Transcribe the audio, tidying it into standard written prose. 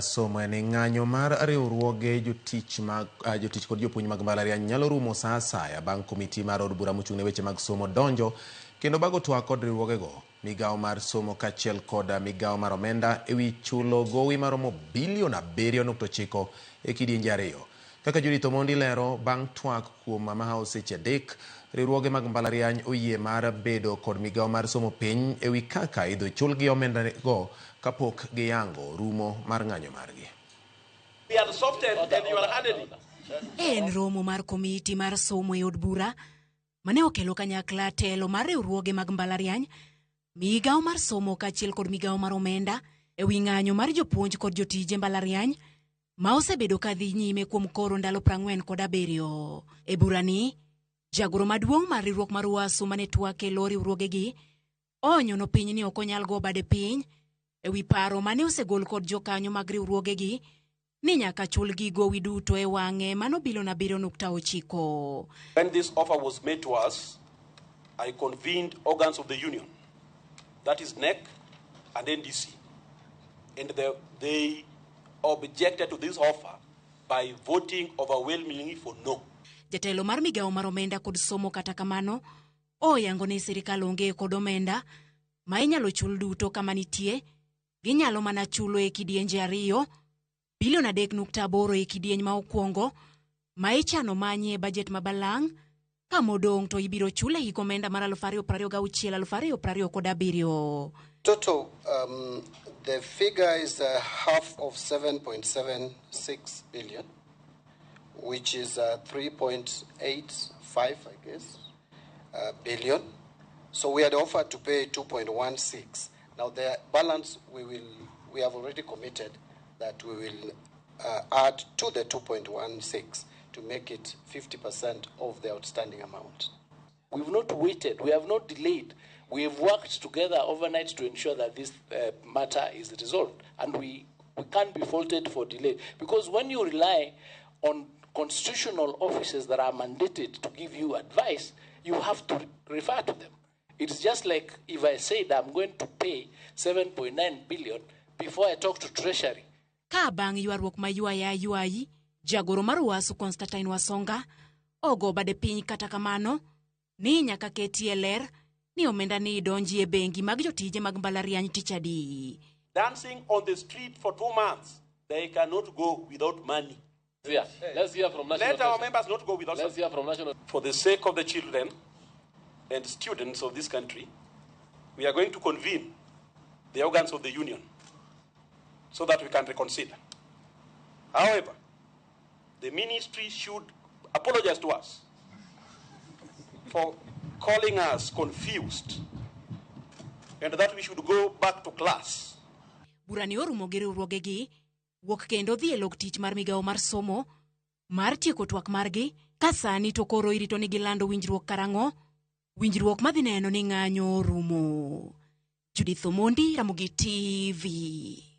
Somo en ng'anyo mar riwruoge jotich mag jotich kod jopuonj mag mbalariany nyalo rumo sa asaya bang' komiti mar od bura mochung' ne weche mag somo donjo kendo bago twak kod riwruogego migawo mar somo kaachiel kod migawo mar omenda ewi chulo gowi maromo bilion 7.9 e kidienje ariyo. Kaka Judith Omondi lero, bang' twak kuom mahawo seche 3, riwruoge mag mbalariany oyie mar bedo kod migawo mar somo piny ewi kaka idho chulgi omenda go kapok giyango rumo mar ng'anyo margi. We are softened and you are hardening. En romo mar komiti mar somo e od bura mane okelo kanyakla telo mar riwruoge mag mbalariany, migawo mar somo kaachiel kod migawo mar omenda ewi ng'anyo mar jopuonj kod jotije mbalariany ma osebedo ka dhi nyime kuom koro ndalo 47. E burani, jagoro maduong' mar riwruok mar UASU mane twak e lo riwruogegi onyono piny ni ok onyal go bade piny ewi paro mane osegol kod jokanyo mag riwruogegi ni nyaka chulgi gowi duto e wang'e mano bilion 7.9. When this offer was made to us, I convened organs of the union, that is NEC and NDC, and they objected to this offer by voting overwhelmingly for no. Jatelo mar migawo mar omenda kod somo kata kamano oyango ni sirikal onge kod omenda ma inyalo chul duto kama nitie, ginyalo mana chulo e kidienje ariyo, bilion 3.8 e kidieny ma okwongo ma ichano manyi e bajet ma balang' ka modong' to ibiro chul e hik omenda mar 2026 2027. Total, the figure is half of 7.76 billion, which is 3.85, I guess, billion. So we had offered to pay 2.16. Now the balance we have already committed that we will add to the 2.16 to make it 50% of the outstanding amount. We've not waited, we have not delayed. We have worked together overnight to ensure that this matter is resolved. And we can't be faulted for delay. Because when you rely on constitutional offices that are mandated to give you advice, you have to refer to them. It's just like if I said I'm going to pay 7.9 billion before I talk to Treasury. Ka bang' ywaruok ma ywaya ywayi, jagoro mar UASU Constantine Wasonga ogo bade piny kata kamano ni nyaka ketie ler ni omenda ni donji e bengi mag jotije mag mbalariany tich adi. Dancing on the street for 2 months, they cannot go without money. Yeah. Let's hear from National. Let our members not go without. Let's hear from National. For the sake of the children and students of this country, we are going to convene the organs of the union so that we can reconsider. However, the ministry should apologize to us for calling us confused and that we should go back to class. Burani orumo gi riwruogegi wuok kendo dhi e lok tich mar migawo mar somo mar tieko twak margi ka sani to koro irito ni gilando winjruok karang'o, winjruok madhi neno ni ng'anyo orumo. Judith Omondi, Ramogi TV.